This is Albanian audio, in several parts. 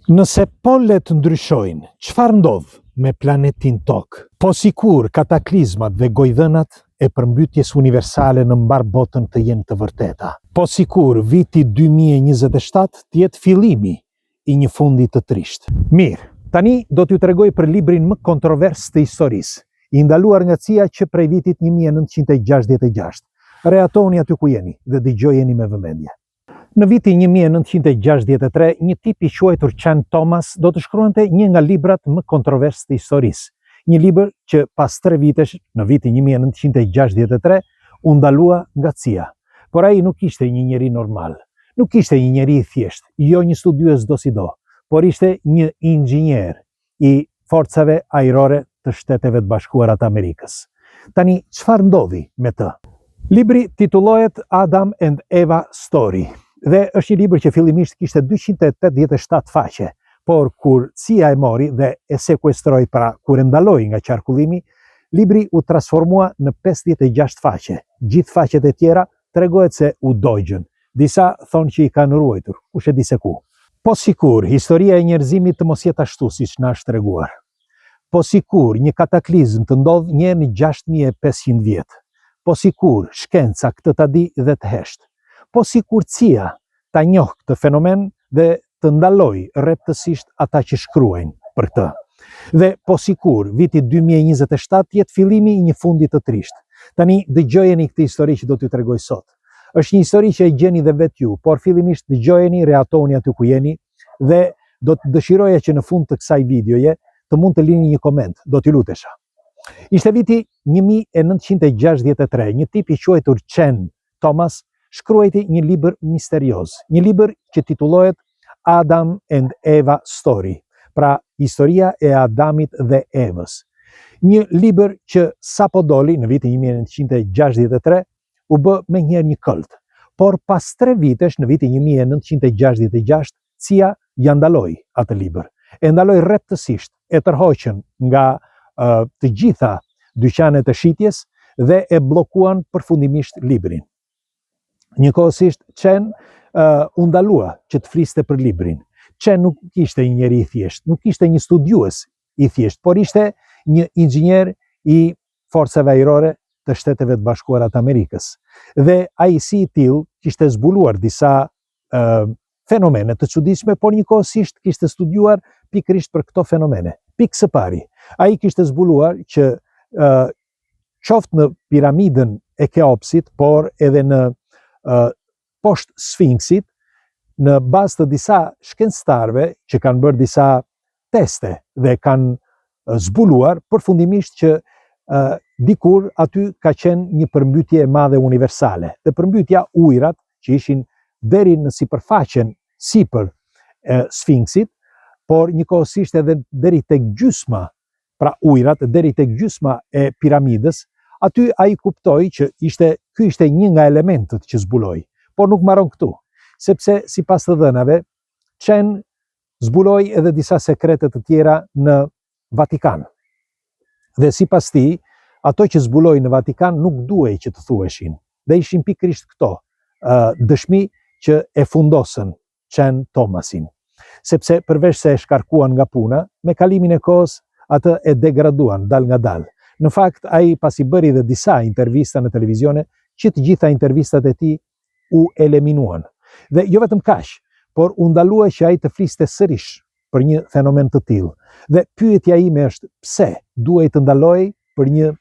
Nëse polet ndryshojnë, çfarë ndodh me planetin Tokë? Po sikur kataklizmat dhe gojëdhënat e përmbytjes universale në mbarë botën të jenë të vërteta? Po sikur viti 2027 të jetë fillimi i një fundi të trishtë? Mirë, tani do t'ju tregoj për librin më kontrovers të historisë, i ndaluar nga CIA që prej vitit 1966. Rehatohuni aty ku jeni dhe dëgjojeni me vëmendje. Në vitin 1963, një tip i quajtur Chan Thomas do të shkruante një nga librat më kontrovers të historisë. Një libër që pas tre vitesh, në vitin 1963, u ndalua nga CIA. Por ai nuk ishte një njeri normal. Nuk ishte një njeri i thjeshtë, jo një studiues dosido, por ishte një inxhinier i Forcave Ajrore të Shteteve të Bashkuara të Amerikës. Tani, çfarë ndodhi me të? Libri titullohet Adam and Eva Story dhe është një libër që fillimisht kishte 287 faqe, por kur CIA e mori dhe e sekuestroi pra kur e ndaloi nga qarkullimi, libri u transformua në 56 faqe. Gjithë faqet e tjera tregohet se u dogjën. Disa thonë që i kanë ruajtur, kush e di se ku. Po sikur historia e njerëzimit të mos jetë ashtu siç na është treguar. Po sikur një kataklizëm të ndodhë një herë në 6500 vjet. Po sikur shkenca këtë ta di dhe të heshtë. Po sikur CIA ta njohë këtë fenomen dhe të ndalojë rreptësisht ata që shkruajnë për këtë. Dhe po sikur viti 2027 të jetë fillimi i një fundi të trishtë. Tani dëgjojeni këtë histori që do t'ju tregoj sot. Është një histori që e gjeni dhe vetë ju, por fillimisht dëgjojeni, rehatoni aty ku jeni dhe do të dëshiroja që në fund të kësaj videoje të mund të lini një koment, do t'ju lutesha. Ishte viti 1963, një tip i quajtur Chen Thomas shkruajti një libër misterioz, një libër që titullohet Adam and Eva Story, pra historia e Adamit dhe Evës. Një libër që sapo doli në vitin 1963 u bë menjëherë një kult. Por pas tre vitesh, në vitin 1966, CIA ia ndaloi atë libër. E ndaloi rreptësisht, e tërhoqën nga uh, të gjitha dyqanet e shitjes dhe e bllokuan përfundimisht librin. Njëkohësisht, Chen uh, u ndalua që të fliste për librin. Chen nuk ishte një njeri i thjeshtë, nuk ishte një studiues i thjeshtë, por ishte një inxhinier i forcave ajrore të Shteteve të Bashkuara të Amerikës. Dhe ai si i tillë kishte zbuluar disa uh, fenomene të çuditshme, por njëkohësisht kishte studiuar pikërisht për këto fenomene. Pikë së pari, ai kishte zbuluar që uh, qoftë në piramidën e Keopsit, por edhe në uh, poshtë Sfinksit, në bazë të disa shkencëtarëve që kanë bërë disa teste dhe kanë zbuluar përfundimisht që uh, dikur aty ka qenë një përmbytje e madhe universale. Dhe përmbytja ujërat që ishin deri në sipërfaqen sipër e, Sfinksit, por njëkohësisht edhe deri tek gjysma, pra ujërat deri tek gjysma e piramidës, aty ai kuptoi që ishte ky ishte një nga elementët që zbuloi. Por nuk mbaron këtu, sepse sipas të dhënave, Chen zbuloi edhe disa sekrete të tjera në Vatikan. Dhe sipas tij, ato që zbuloi në Vatikan nuk duhej që të thuheshin. Dhe ishin pikërisht këto uh, dëshmi që e fundosën Chen Thomasin. Sepse përveç se e shkarkuan nga puna, me kalimin e kohës atë e degraduan dalëngadalë. Në fakt, ai pasi bëri dhe disa intervista në televizione, që të gjitha intervistat e tij u eliminuan. Dhe jo vetëm kaq, por u ndalua që ai të fliste sërish për një fenomen të tillë. Dhe pyetja ime është pse duhej të ndalohej për një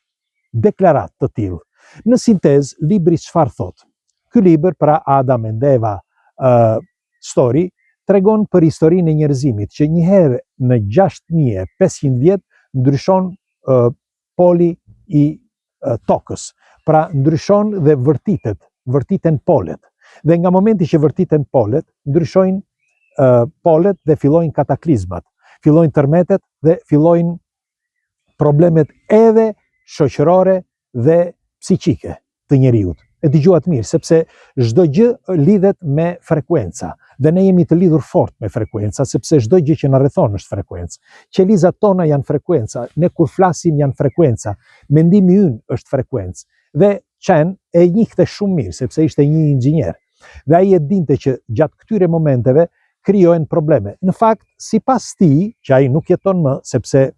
deklaratë të tillë. Në sintezë, libri çfarë thotë? Ky libër, pra Adam and Eva uh, Story, tregon për historinë e njerëzimit që një herë në 6500 vjet ndryshon uh, poli i tokës. Pra ndryshon dhe vërtitet, vërtiten polet. Dhe nga momenti që vërtiten polet, ndryshojnë uh, polet dhe fillojnë kataklizmat, fillojnë tërmetet dhe fillojnë problemet edhe shoqërore dhe psiqike të njeriut. E dëgjuat mirë, sepse çdo gjë lidhet me frekuenca dhe ne jemi të lidhur fort me frekuenca, sepse çdo gjë që na rrethon është frekuencë. Qelizat tona janë frekuenca, ne kur flasim janë frekuenca, mendimi ynë është frekuencë. Dhe Chen e njihte shumë mirë, sepse ishte një inxhinier. Dhe ai e dinte që gjatë këtyre momenteve. krijohen probleme. Në fakt, sipas tij, që ai nuk jeton më, sepse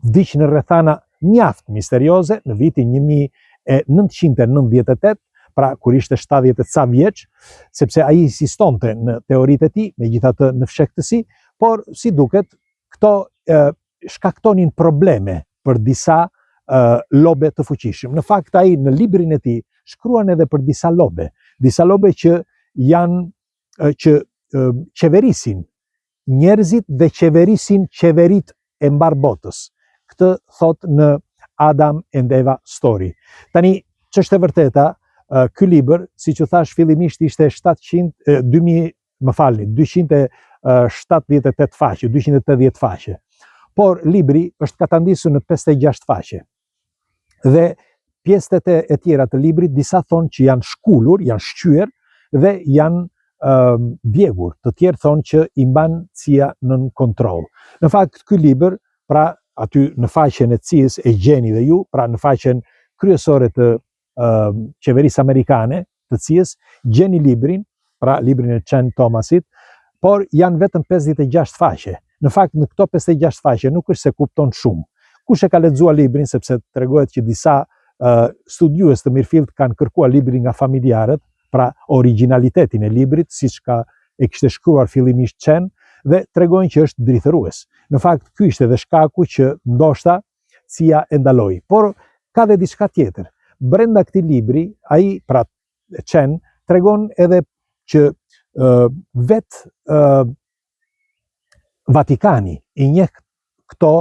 vdiq në rrethana mjaft misterioze në vitin 1998, pra kur ishte 70 e ca vjeç, sepse ai insistonte në teoritë e tij, megjithatë në fshehtësi, por si duket këto e, shkaktonin probleme për disa e, lobe të fuqishëm. Në fakt ai në librin e tij shkruan edhe për disa lobe, disa lobe që janë që qeverisin njerëzit dhe qeverisin qeveritë e mbarë botës. Këtë thotë në Adam and Eva Story. Tani, ç'është e vërteta, ky libër, siç ju thashë fillimisht ishte 700, 2000, më falni, 278 faqe, 280 faqe. Por libri është katandisur në 56 faqe. Dhe pjesët e, e tjera të librit disa thonë që janë shkulur, janë shqyer dhe janë uh, djegur. Të tjerë thonë që i mban CIA nën kontroll. Në fakt ky libër, pra aty në faqen e CIA-s e gjeni dhe ju, pra në faqen kryesore të uh, qeverisë amerikane të CIA-s, gjeni librin, pra librin e Chen Thomasit, por janë vetëm 56 faqe. Në fakt, në këto 56 faqe nuk është se kupton shumë. Kush e ka lexuar librin, sepse tregohet që disa uh, studiues të mirëfilltë kanë kërkuar librin nga familjarët, pra origjinalitetin e librit, siç ka e kishte shkruar fillimisht Chen, dhe tregojnë që është drithërues. Në fakt, ky ishte dhe shkaku që ndoshta CIA e ndaloi. Por ka dhe diçka tjetër. Brenda këtij libri, ai, pra Chen, tregon edhe që uh, vetë uh, Vatikani i njeh këto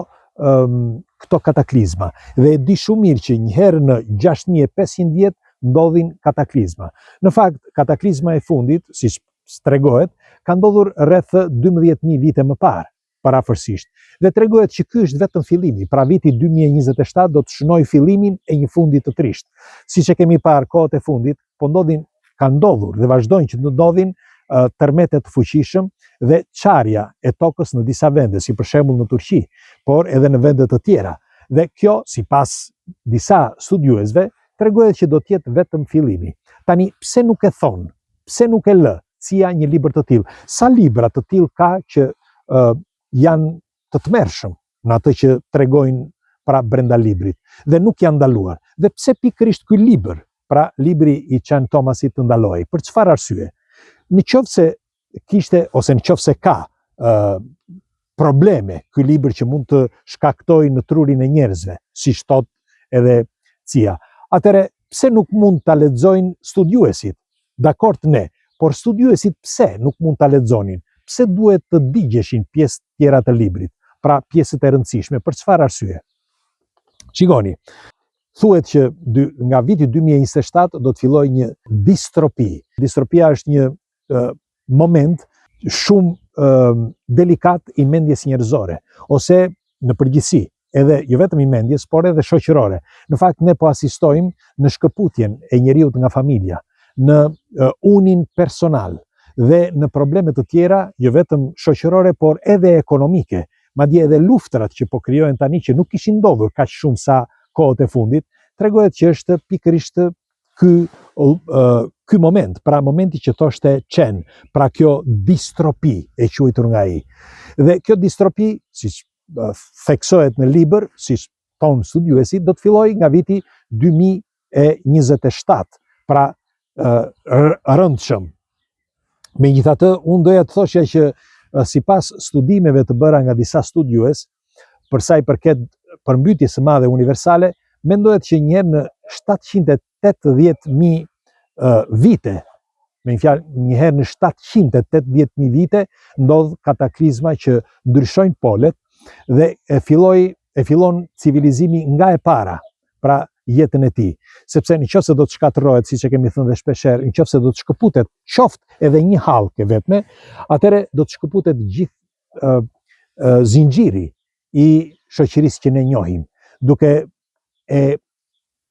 um, këto kataklizma dhe e di shumë mirë që një herë në 6500 vjet ndodhin kataklizma. Në fakt, kataklizma e fundit, siç tregohet, ka ndodhur rreth 12000 vite më parë përafërsisht. Dhe tregohet që ky është vetëm fillimi, pra viti 2027 do të shënojë fillimin e një fundi të trishtë. Siç e kemi parë kohët e fundit, po ndodhin, kanë ndodhur dhe vazhdojnë që të ndodhin tërmete të fuqishëm dhe çarja e tokës në disa vende, si për shembull në Turqi, por edhe në vende të tjera. Dhe kjo, sipas disa studiuesve, tregohet që do të jetë vetëm fillimi. Tani, pse nuk e thonë? Pse nuk e lë CIA një libër të tillë? Sa libra të tillë ka që uh, janë të tmerrshëm në atë që tregojnë pra brenda librit dhe nuk janë ndaluar. Dhe pse pikërisht ky libër, pra libri i Chen Thomasit të ndalohej? Për çfarë arsye? Në qoftë se kishte ose në qoftë se ka uh, probleme ky libër që mund të shkaktojë në trurin e njerëzve, siç thotë edhe CIA. Atëherë, pse nuk mund ta lexojnë studiuesit? Dakord ne, por studiuesit pse nuk mund ta lexonin? Pse duhet të digjeshin pjesë tjera të librit? Pra pjesët e rëndësishme, për çfarë arsye? Shikoni, thuhet që dy, nga viti 2027 do të fillojë një distropi. Distropia është një moment shumë delikat i mendjes njerëzore, ose në përgjithësi, edhe jo vetëm i mendjes, por edhe shoqërore. Në fakt ne po asistojmë në shkëputjen e njeriut nga familja, në unin personal dhe në probleme të tjera, jo vetëm shoqërore, por edhe ekonomike. Madje edhe luftërat që po krijohen tani që nuk kishin ndodhur kaq shumë sa kohët e fundit, tregohet që është pikërisht ky ky moment, pra momenti që thoshte Chen, pra kjo distropi e quajtur nga ai. Dhe kjo distropi, siç theksohet në libër, siç thonë studiuesit, do të fillojë nga viti 2027, pra rëndshëm. Megjithatë, unë doja të thoshja që sipas studimeve të bëra nga disa studiues, për sa i përket përmbytjes së madhe universale, mendohet që një herë në 780.000 vite, me një fjalë, një herë në 780.000 vite ndodh kataklizma që ndryshojnë polet dhe e filloi e fillon civilizimi nga e para, pra jetën e tij. Sepse në qoftë se do të shkatërrohet, siç e kemi thënë dhe shpeshherë, në qoftë se do të shkëputet qoftë edhe një hallkë e vetme, atëherë do të shkëputet gjithë zinxhiri i shoqërisë që ne njohim, duke e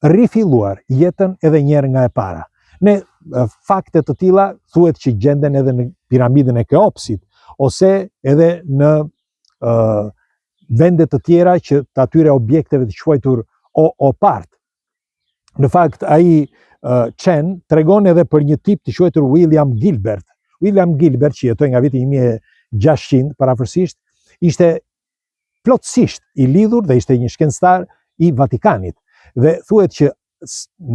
rifilluar jetën edhe një herë nga e para. Ne fakte të tilla thuhet që gjenden edhe në piramidën e Keopsit ose edhe në uh, vende të tjera që të atyre objekteve të quajtur OOPArt. Në fakt ai uh, Chen tregon edhe për një tip të quajtur William Gilbert. William Gilbert, që jetoi nga viti 1600 parafërsisht, ishte plotësisht i lidhur dhe ishte një shkencëtar i Vatikanit. Dhe thuhet që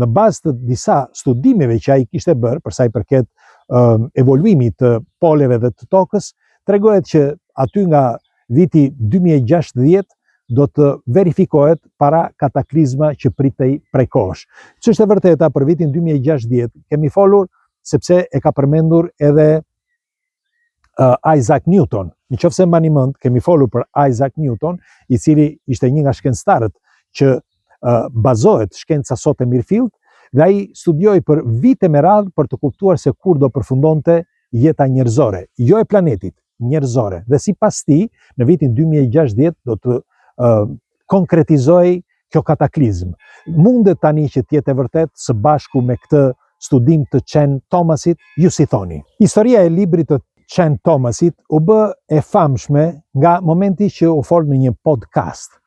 në bazë të disa studimeve që ai kishte bërë për sa i përket um, evoluimit të poleve dhe të tokës, tregohet që aty nga viti 2060 do të verifikohet para kataklizma që pritej prej kohësh. Ç'është e vërteta për vitin 2060, kemi folur sepse e ka përmendur edhe uh, Isaac Newton. Në qoftë se mbani mend, kemi folur për Isaac Newton, i cili ishte një nga shkencëtarët që uh, bazohet shkenca sot e mirëfilltë, dhe ai studioi për vite me radhë për të kuptuar se kur do përfundonte jeta njerëzore, jo e planetit, njerëzore. Dhe sipas tij, në vitin 2060 do të uh, konkretizohej kjo kataklizmë. Mundet tani që të jetë e vërtetë së bashku me këtë studim të Chen Thomasit, ju si thoni. Historia e librit të Chen Thomasit u bë e famshme nga momenti që u fol në një podcast.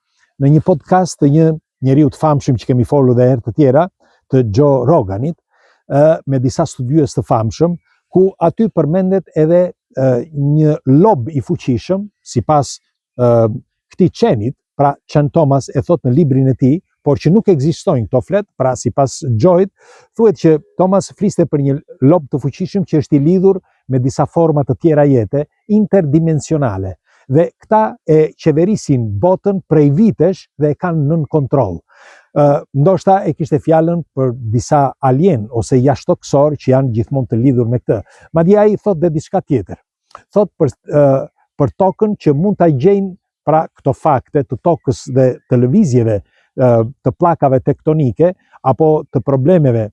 Në një podcast të një njeriu të famshëm që kemi folur dhe herë të tjera, të Joe Roganit, me disa studiues të famshëm, ku aty përmendet edhe një lob i fuqishëm, sipas këtij Chenit, pra Chen Thomas e thotë në librin e tij, por që nuk ekzistojnë këto fletë, pra sipas Joe-it, thuhet që Thomas fliste për një lob të fuqishëm që është i lidhur me disa forma të tjera jete interdimensionale dhe këta e qeverisin botën prej vitesh dhe e kanë nën kontroll. Ë ndoshta e kishte fjalën për disa alien ose jashtëtokësorë që janë gjithmonë të lidhur me këtë. Madje ai thotë dhe diçka tjetër. Thotë për për tokën që mund ta gjejnë pra këto fakte të tokës dhe të lëvizjeve të pllakave tektonike apo të problemeve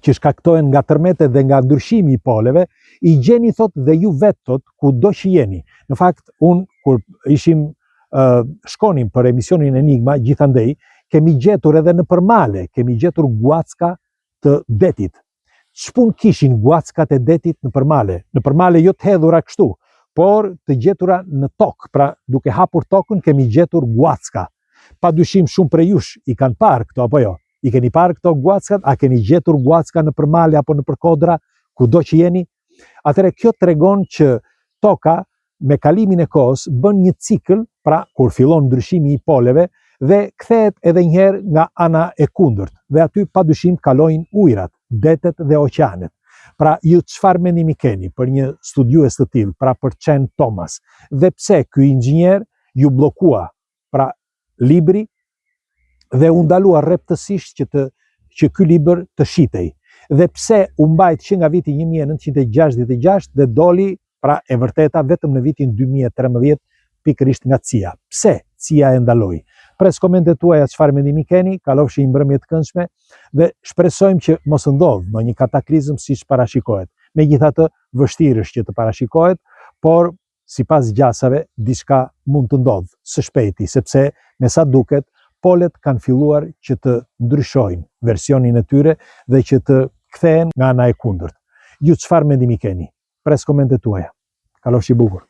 që shkaktohen nga tërmetet dhe nga ndryshimi i poleve, i gjeni thotë dhe ju vetë thotë kudo që jeni. Në fakt unë kur ishim uh, shkonim për emisionin Enigma gjithandej, kemi gjetur edhe nëpër male, kemi gjetur guacka të detit. Ç'punë kishin guackat e detit nëpër male? Nëpër male jo të hedhura kështu, por të gjetura në tokë, pra duke hapur tokën kemi gjetur guacka. Pa dyshim shumë prej jush i kanë parë këto apo jo? I keni parë këto guackat? A keni gjetur guacka nëpër male apo nëpër kodra, kudo që jeni? Atëherë kjo tregon që toka me kalimin e kohës bën një cikël, pra kur fillon ndryshimi i poleve dhe kthehet edhe një herë nga ana e kundërt dhe aty padyshim kalojnë ujërat, detet dhe oqeanet. Pra ju çfarë mendimi keni për një studiues të tillë, pra për Chen Thomas, dhe pse ky inxhinier iu bllokua pra libri dhe u ndalua rreptësisht që të që ky libër të shitej. Dhe pse u mbajt që nga viti 1966 dhe doli pra e vërteta vetëm në vitin 2013 pikërisht nga CIA. Pse CIA e ndaloi? Pres komentet tuaja çfarë mendimi keni, kalofshi një mbrëmje të këndshme dhe shpresojmë që mos të ndodhë ndonjë kataklizëm siç parashikohet. Megjithatë, vështirë është që të parashikohet, por sipas gjasave, diçka mund të ndodhë së shpejti, sepse me sa duket, polet kanë filluar që të ndryshojnë versionin e tyre dhe që të kthehen nga ana e kundërt. Ju çfarë mendimi keni? Pres komentet tuaja. Kalofshi bukur.